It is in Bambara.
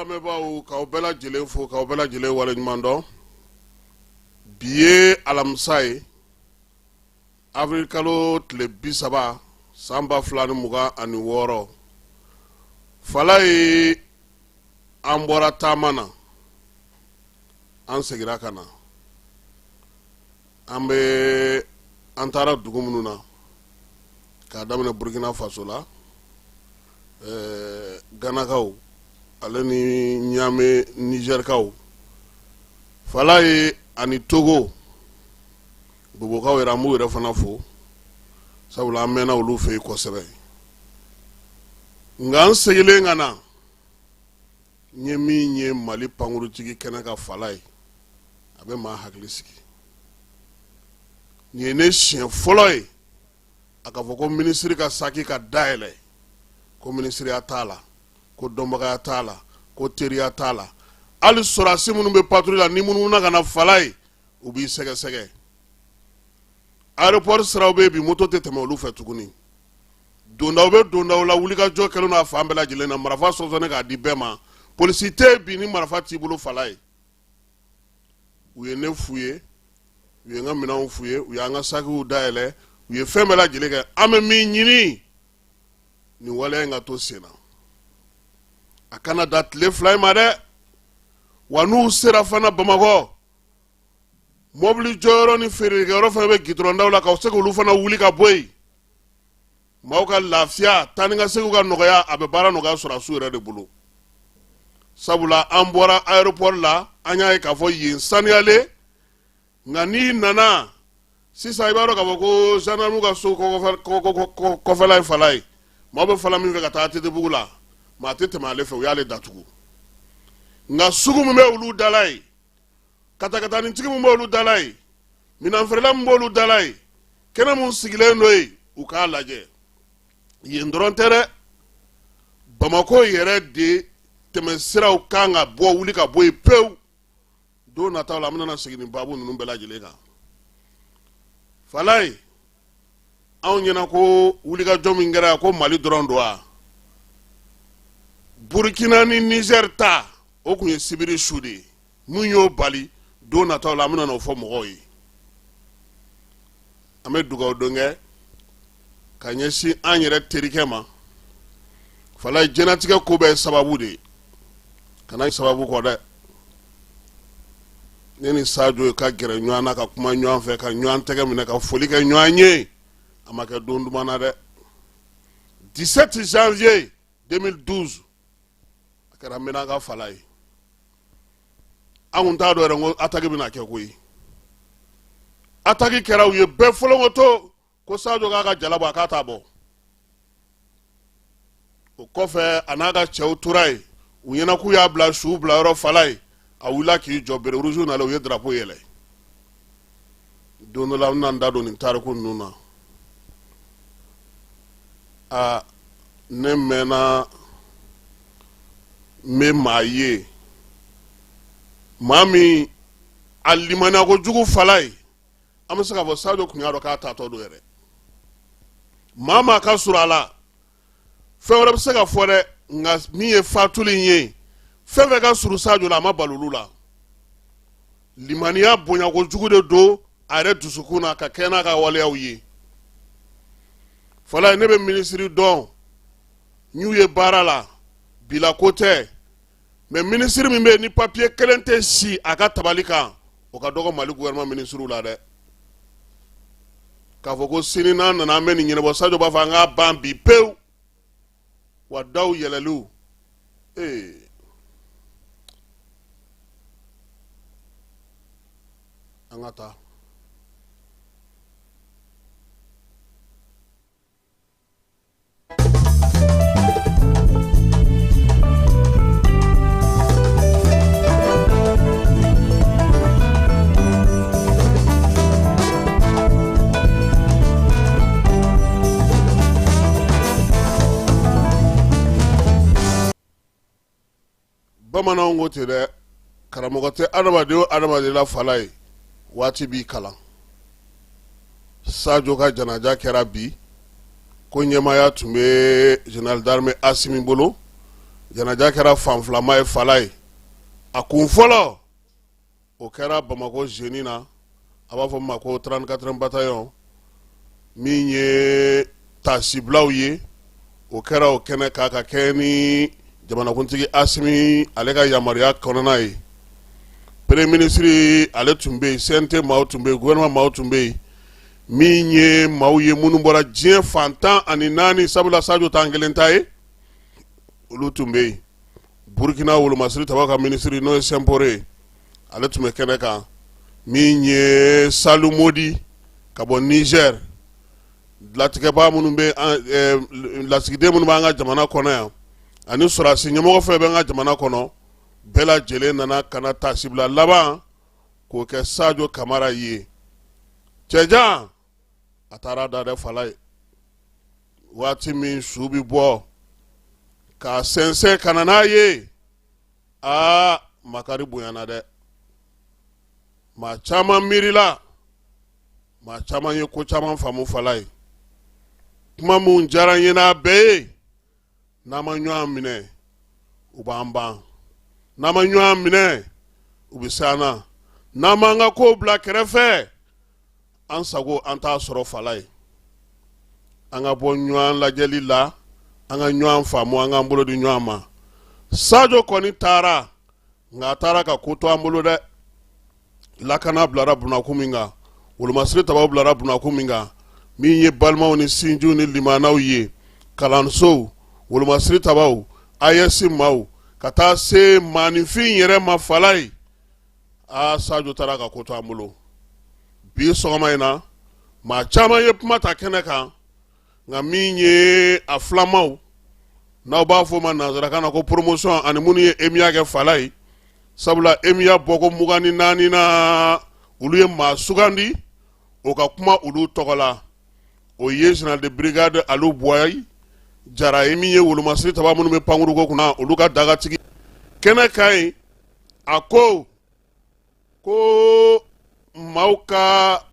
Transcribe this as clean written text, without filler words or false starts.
lamɛnbaaw, k'aw bɛɛ lajɛlen fo, k'aw bɛɛ lajɛlen waleɲuman dɔn. Bi ye alamisa ye, avril kalo tile 30, san 2026. Falaye, an bɔra taama na, an segira ka na. An bɛ an taara dugu minnu na, k'a daminɛ Burkina Faso la, Ganakaw ale ni Ɲame, Nizɛrikaw, Falaye, ani Togo bobokaw yɛrɛ, an b'u yɛrɛ fana fo, sabula an mɛnna olu fɛ yen kosɛbɛ. Nka an segilen ka na, n ye min ye Mali pankurujigi kɛnɛ kan, Falaye, a bɛ maa hakili sigi. Nin ye ne siɲɛ fɔlɔ ye a ka fɔ ko minisiri ka saki ka dayɛlɛ, ko minisiriya t'a la, ko dɔnbagaya t'a la, ko teriya t'a la. Hali sɔrɔdasi minnu bɛ patrouille la, ni munumuna ka na, Falaye, u b'i sɛgɛsɛgɛ. Aéroport siraw bɛ yen bi, moto tɛ tɛmɛ olu fɛ tuguni. Dondaw bɛ dondaw la, wulikajɔ kɛlen n'a fan bɛɛ lajɛlen na, marifa sɔsɔnnen k'a di bɛɛ ma. Polisi tɛ yen bi ni marifa t'i bolo, Falaye. U ye ne f'u ye, u ye n ka minɛnw f'u ye, u y'an ka sakiw dayɛlɛ, u ye fɛn bɛɛ lajɛlen kɛ. An bɛ min ɲini, nin waleya in ka to sen na, a kana da tile 2 in ma dɛ. Wa n'u sera fana Bamakɔ, mɔbili jɔyɔrɔ ni feerekɛyɔrɔ fana bɛ gidɔrɔndaw la, ka se k'olu fana wuli ka bɔ yen, maaw ka lafiya, taa ni ka seginw ka nɔgɔya. A bɛ baara nɔgɔya sɔrɔdasiw yɛrɛ de bolo, sabula an bɔra aéroport la, an y'a ye k'a fɔ yen saniyalen. Nka n'i nana sisan, i b'a dɔn k'a fɔ ko gendarme ka so kɔfɛla ye Falaye. Maaw bɛ fala min fɛ ka taa ATT-bugu la, maa tɛ tɛmɛ ale fɛ, u y'ale datugu. Nka sugu min bɛ olu da la yen, katakataninitigi min b'olu da la yen, minɛnfeerela min b'olu da la yen, kɛnɛ min sigilen don yen, u k'a lajɛ. Yen dɔrɔn tɛ dɛ, Bamakɔ yɛrɛ de tɛmɛsiraw kan ka bɔ, wuli ka bɔ yen pewu. Don nataw la, an bɛna segin nin baabu ninnu bɛɛ lajɛlen kan. Falaye, anw ɲɛna ko wulikajɔ min kɛra ko Mali dɔrɔn don wa? Burukina ni Nizɛri ta, o tun ye sibiri su de ye. Mun y'o bali? Don nataw la, an bɛna o fɔ mɔgɔw ye. An bɛ dugawu don kɛ ka ɲɛsin an yɛrɛ terikɛ ma, Falaye. Diɲɛnatigɛ ko bɛɛ ye sababu de ye, kana sababu kɔ dɛ. Ne ni Sajo ka gɛrɛ ɲɔgɔn na, ka kuma ɲɔgɔn fɛ, ka ɲɔgɔn tɛgɛ minɛ, ka foli kɛ ɲɔgɔn ye, a ma kɛ don duman na dɛ. 17 janvier 2012, a kɛra Menaka, Falaye. An kun t'a dɔn yɛrɛ ko attaque bɛna kɛ koyi. Attaque kɛra, u ye bɛɛ folonkoto ko Sajo k'a ka jala bɔ, a k'a t'a bɔ. O kɔfɛ, a n'a ka cɛw tora yen, u ɲɛna k'u y'a bila su bila yɔrɔ, Falaye. A wulila k'i jɔ, béret rouge nalen, u ye drapeau yɛlɛ. Don dɔ la, n bɛna n da don nin tariku ninnu na. A ne mɛnna, n bɛ maa ye, maa min a limaniya kojugu, Falaye. An bɛ se k'a fɔ Sajo tun y'a dɔn k'a taatɔ don yɛrɛ. Maa maa ka surun a la, fɛn wɛrɛ bɛ se ka fɔ dɛ, nka min ye fatuli in ye, fɛn fɛn ka surun Sajo la, a ma bali olu la. Limaniya bonya kojugu de don a yɛrɛ dusukun na, ka kɛ n'a ka waleyaw ye. Falaye, ne bɛ minisiri dɔn, n y'u ye baara la, bila ko tɛ, mais minisiri min bɛ yen ni papiye kelen tɛ si a ka tabali kan, o ka dɔgɔ Mali gouvernement minisiriw la dɛ. K'a fɔ ko sini n'an nana, an bɛ nin ɲɛnabɔ, Sajo b'a fɔ an k'a ban bi pewu. Wa daw yɛlɛliw, ee, an ka taa. Bamananw ko ten dɛ, karamɔgɔ tɛ adamaden o adamaden la, Falaye, waati b'i kalan. Sajo ka janaja kɛra bi, ko ɲɛmaaya tun bɛ général d'armée Asimi bolo. Janaja kɛra fan filama ye Falaye. A kun fɔlɔ, o kɛra Bamakɔ zeni na, a b'a fɔ ma ko 34 bataillon, min ye taasibilaw ye. O kɛra o kɛnɛ kan ka kɛ ni jamanakuntigi Asimi ale ka yamaruya kɔnɔna ye. Premier ministre ale tun bɛ yen, CNT maaw tun bɛ yen, gouvernement maaw tun bɛ yen, min ye maaw ye minnu bɔra diɲɛ fan 14, sabula Sajo t'an kelen ta ye, olu tun bɛ yen. Burukina wolomasiri tabaw ka minisiri, n'o ye Sɛnpore ye, ale tun bɛ kɛnɛ kan. Min ye Salu Modi ka bɔ Nizɛri, latigɛbaa minnu bɛ, lasigiden minnu b'an ka jamana kɔnɔ yan, ani sɔrɔdasi ɲɛmɔgɔ fɛn bɛ an ka jamana kɔnɔ, bɛɛ lajɛlen nana ka na taasibila laban k'o kɛ Sajo Kamara ye. Cɛjan a taara da dɛ Falaye. Waati min su bɛ bɔ k'a sɛnsɛn ka na n'a ye, aa, makari bonyana dɛ. Maa caman miirila, maa caman ye ko caman faamu Falaye. Kuma min diyara n ye n'a bɛɛ ye, n'an ma ɲɔgɔn minɛ, u b'an ban. N'an ma ɲɔgɔn minɛ, u bɛ se an na. N'an m'an ka kow bila kɛrɛfɛ, an sago an t'a sɔrɔ Falaye. An ka bɔ ɲɔgɔn lajɛli la, an ka ɲɔgɔn faamu, an k'an bolo di ɲɔgɔn ma. Sajo kɔni taara, nka a taara ka ko to an bolo dɛ. Lakana bilara bunakun min kan, wolomasiri tabaw bilara bunakun min kan, min ye balimaw ni sinjiw ni limanaw ye, kalansow, wolomasiri tabaw, AES maaw, ka taa se maaninfin yɛrɛ ma Falaye. Aa, Sajo taara ka ko to an bolo. Bi sɔgɔma in na, maa caman ye kuma ta kɛnɛ kan, nka min ye a filamaw, n'aw b'a fɔ o ma nansarakan na ko promotion, ani minnu ye EMIA kɛ Falaye, sabula EMIA bɔko 24 na, olu ye maa sugandi o ka kuma olu tɔgɔ la. O ye général de brigade Alu Buwayi Jara ye, min ye wolomasiri taba minnu bɛ pankuruko kunna, olu ka dagatigi kɛnɛ kan yen. A ko ko maaw ka